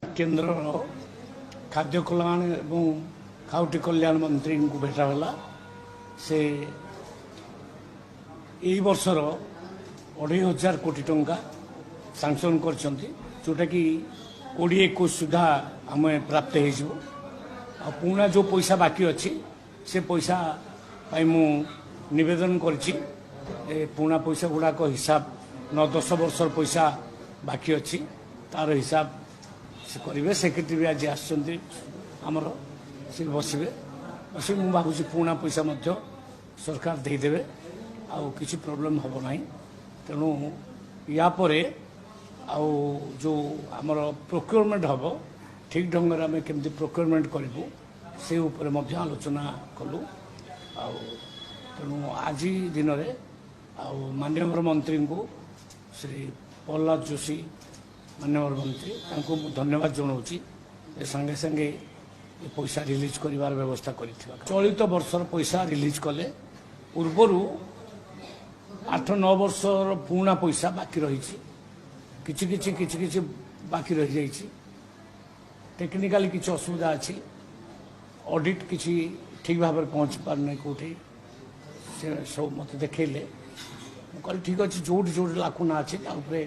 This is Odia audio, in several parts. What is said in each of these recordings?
କେନ୍ଦ୍ରର ଖାଦ୍ୟ କଲ୍ୟାଣ ଏବଂ ଖାଉଟି କଲ୍ୟାଣ ମନ୍ତ୍ରୀଙ୍କୁ ଭେଟ ହେଲା। ସେ ଏଇ ବର୍ଷର 2500 କୋଟି ଟଙ୍କା ସାଙ୍କସନ୍ କରିଛନ୍ତି, ଯେଉଁଟାକି 20-21 ସୁଦ୍ଧା ଆମେ ପ୍ରାପ୍ତ ହେଇଯିବ। ଆଉ ପୁରୁଣା ଯେଉଁ ପଇସା ବାକି ଅଛି, ସେ ପଇସା ପାଇଁ ମୁଁ ନିବେଦନ କରିଛି। ଏ ପୁରୁଣା ପଇସା ଗୁଡ଼ାକ ହିସାବ, 9-10 ବର୍ଷର ପଇସା ବାକି ଅଛି, ତାର ହିସାବ ସେ କରିବେ। ସେକ୍ରେଟାରୀ ବି ଆଜି ଆସିଛନ୍ତି ଆମର, ସେ ବସିବେ। ବସିକି ମୁଁ ଭାବୁଛି ପୁରୁଣା ପଇସା ମଧ୍ୟ ସରକାର ଦେଇଦେବେ, ଆଉ କିଛି ପ୍ରୋବ୍ଲେମ୍ ହେବ ନାହିଁ। ତେଣୁ ୟା ପରେ ଆଉ ଯେଉଁ ଆମର ପ୍ରୋକ୍ୟୁରମେଣ୍ଟ ହେବ, ଠିକ୍ ଢଙ୍ଗରେ ଆମେ କେମିତି ପ୍ରୋକ୍ୟୁରମେଣ୍ଟ କରିବୁ, ସେ ଉପରେ ମଧ୍ୟ ଆଲୋଚନା କଲୁ। ଆଉ ତେଣୁ ଆଜି ଦିନରେ ଆଉ ମାନ୍ୟବର ମନ୍ତ୍ରୀଙ୍କୁ, ଶ୍ରୀ ପ୍ରହ୍ଲାଦ ଯୋଶୀ ମାନ୍ୟବର ମନ୍ତ୍ରୀ, ତାଙ୍କୁ ମୁଁ ଧନ୍ୟବାଦ ଜଣାଉଛି ଯେ ସାଙ୍ଗେ ସାଙ୍ଗେ ଏ ପଇସା ରିଲିଜ୍ କରିବାର ବ୍ୟବସ୍ଥା କରିଥିବା। ଚଳିତ ବର୍ଷର ପଇସା ରିଲିଜ୍ କଲେ। ପୂର୍ବରୁ 8-9 ବର୍ଷର ପୁରୁଣା ପଇସା ବାକି ରହିଛି, କିଛି କିଛି କିଛି କିଛି ବାକି ରହିଯାଇଛି। ଟେକ୍ନିକାଲି କିଛି ଅସୁବିଧା ଅଛି, ଅଡ଼ିଟ୍ କିଛି ଠିକ୍ ଭାବରେ ପହଞ୍ଚି ପାରୁନାହିଁ କେଉଁଠି। ସେ ସବୁ ମୋତେ ଦେଖେଇଲେ। ମୁଁ କହିଲି, ଠିକ୍ ଅଛି, ଯେଉଁଠି ଯେଉଁଠି ଲାକୁନା ଅଛି, ତା ଉପରେ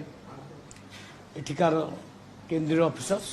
ଏଠିକାର କେନ୍ଦ୍ରୀୟ ଅଫିସର